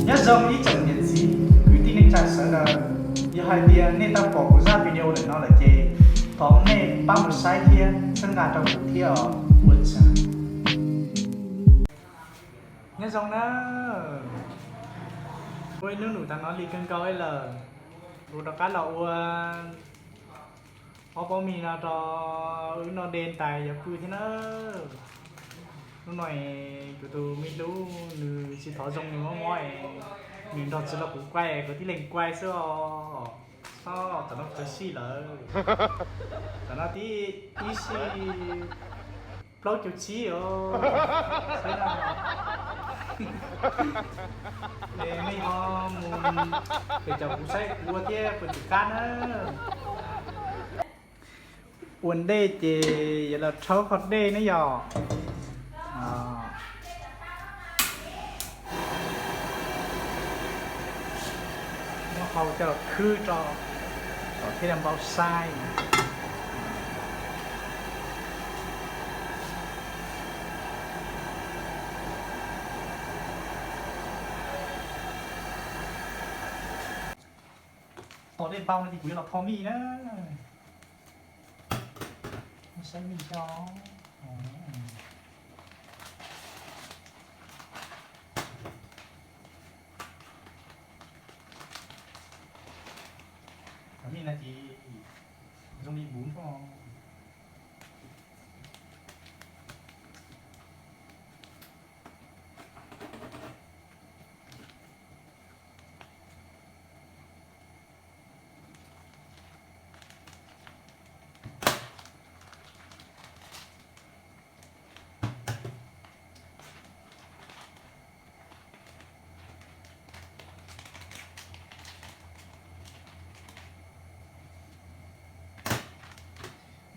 Nyob zoo ib tsoom niam txiv kwv tij neej tsa sawv daws, yog hais tias nej tau pom kuv zaj video ntawm no lawm ces thov nej pab mus saib thiab txhawb nqa rau kuv thiab os. Ua tsaug. Nyob zoo na, ua ib hnub nws tas no li kawg nkaus lawm, kuv rov qab los ua ob pob mis no rau wb noj dej ntais yuav pw thiab na. Hnub no kuv tus me hlub nws tsis thov zoo nws mob mob, nws nrog txiv los kuv kuaj, kuv tib leeg kuaj xwb os. Tam no kuv tawv sij lawm, tam no tib ib sij plaub caug tsib os. Nej ho mus pem caum kuv saib kuv ua thiab puas tsis qab na. Ua ntej ces yuav los rhaub qhov dej ne yom. Muab hau coj los khwb rau kom thiaj li npau saib. Tos dej npau no ces kuv yuav los tho mij na. Saib mij xyov. Tho mij no ces zoo li npuv nrho.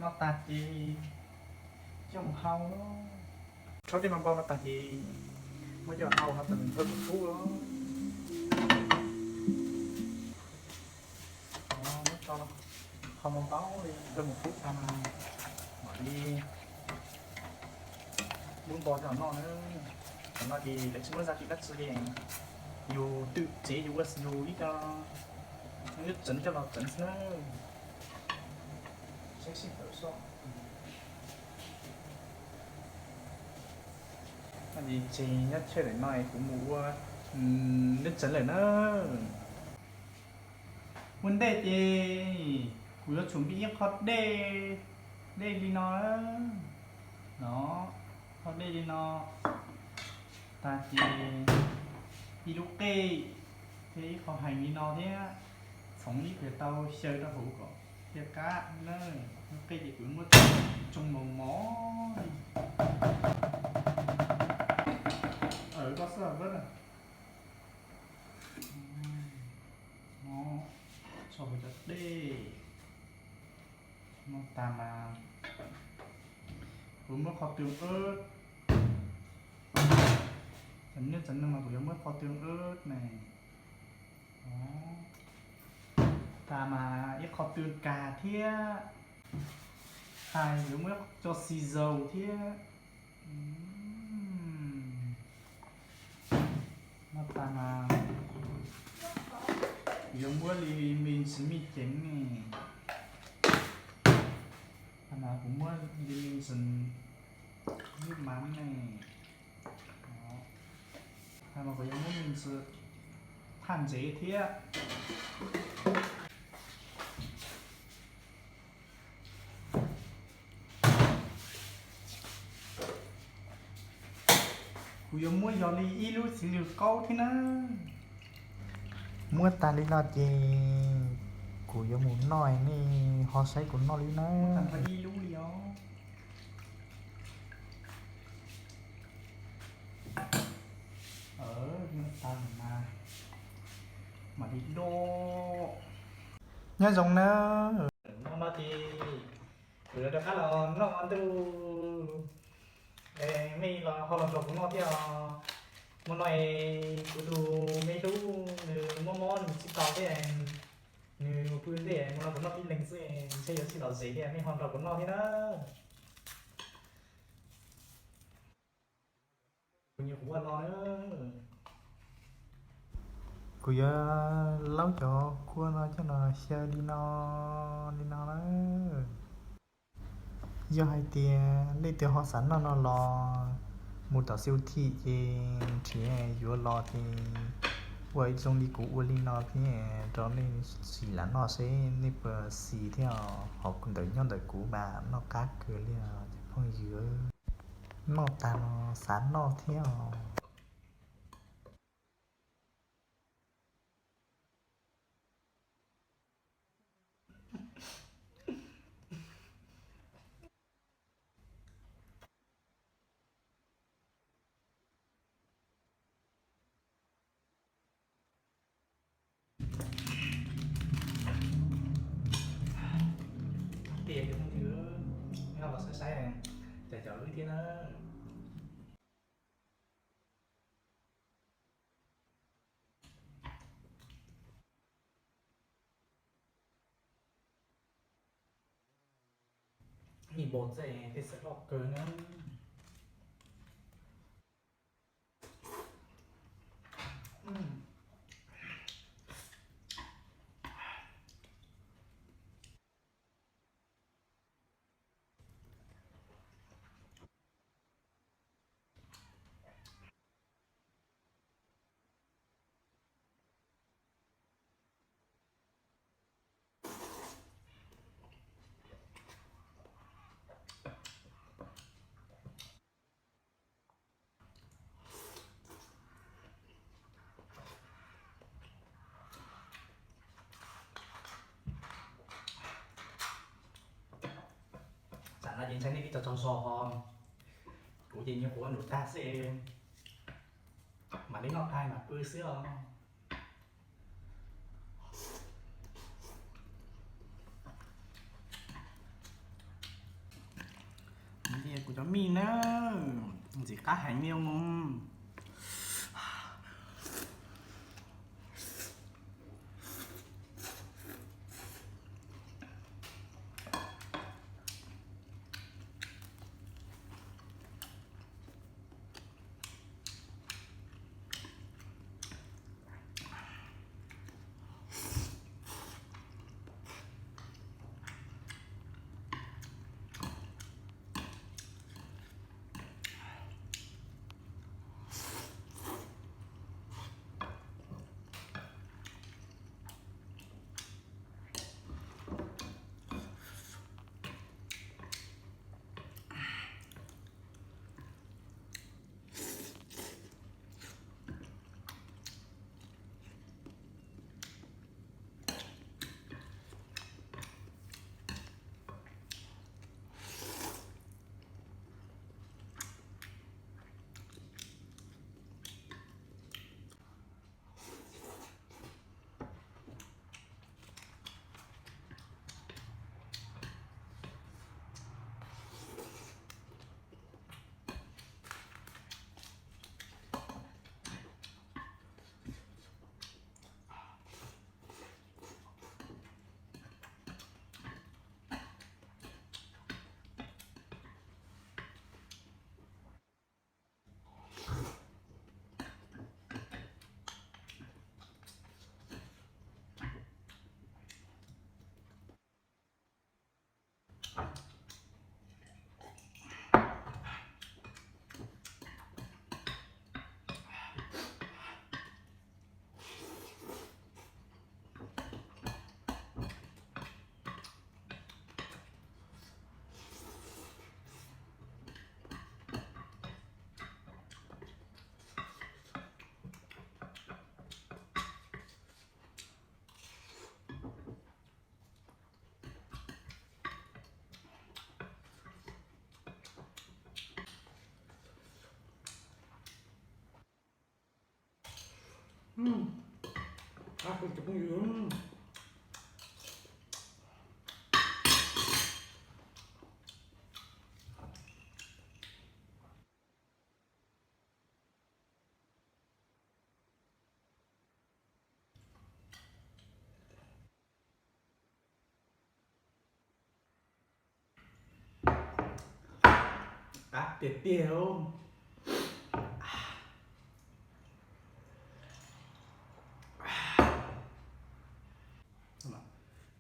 Noj tag ces coj mus hau. Rhaub dej npau no tag ces muab coj hau no tawm npawg mus pub los. Muab tso qhov no npau li npawg mus pub tag mas mam li muab npo coj noj na. Tam no ces lawv tsis muaj zaj kis dab tsi li, yus twm tsev yus ua yus ib co nyob tsev coj los tsev xwb na. Saib sij hawm soj. Ces nyob chaw lawm no kuv mus ua nyob tsev lawm na. Ua ntej ces kuv yuav tsum npij ib qho dej, dej li no, no, qho dej li no, tag ces ib lub qej thiab ib qho hees li no thiab, txhoov ib pliag tau xyaw rau hauv kom thiaj qab na. Lub qej ces kuv muab tsoo mos mos li. Aws, koj xwb vab na. Tso hauv cov dej. No tas mas kuv muab qhov twg ub, tam niaj tam neeg mas kuv yuav muab qhov twg ub ne. Tas mas ib qho twg kag thiab, hais yuav muab tso xì zaus thiab. No tas mas yuav muab li me ntsis mij ceev ne. Tas mas kuv muab li me ntsis lub mav ne. Tas mas kuv yuav muab me ntsis thaj ntsev thiab. Kuv yuav muab yog li ib lub txiv lws qaub thiab na. Muab tas li no ces kuv yuav mus noj, nej ho saib kuv noj li na. Ib lub li os. Mam li do. Nyob zoo na. No ces kuv yuav rov qab los noj ntuj. Nej los ho los nrog kuv noj thiab os. Hmo no kuv tus me tub nws mob mob nws tsis tau thiab, nws pw ntej, hmo no kuv noj tib leeg xwb, ntshe yuav tsis lom zem thiab, nej ho nrog kuv noj thiab na. Kuv nyiam kuv ua no na. Kuv yuav laub cov kua no coj los xyaw li no, li no na. Yog hais tias leej twg ho xav noj no los mus tom siêu thị ces nrhiav yuav los ces ua zoo li kuv ua li no thiab rau nej sim lam noj seb nej puas xis thiab os. Hauv ntawm nyob ntawm kuv mas noj qab kawg li os cov phooj ywg. Noj tag los xav noj thiab os. Tias cov phooj ywg, noj los saib saib, cov cov wb thiab na. Ib npaus txej tej xav loj kawg na. Tsam no ces ntshai nej twb tsaug tsaug zog ho, kuv ces nyuam qhuav num tag xwb, mam li noj tag mam pw xwb os. Kuv cov mij na, ntxim qab heev li os. Qab tiag tiag os.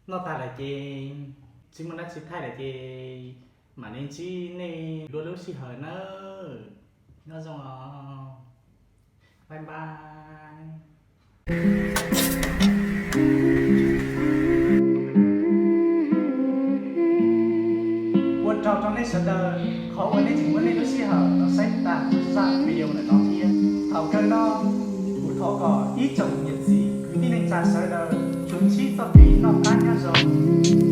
Noj tag lawm ces tsis muaj dab tsi thaij lawm ces mam li ntsib nej dua lub sij hawm nawb. Nyob zoo os. Bye bye. Ua tsaug rau nej sawv daws qhov uas nej tseem muab nej lub sij hawm los saib tag zaj video ntawm no thiab. Thaum kawg no, kuv thov kom ib tsoom niam txiv kwv tij neej tsa sawv daws tsuas ntsib txoj kev noj qab nyob zoo.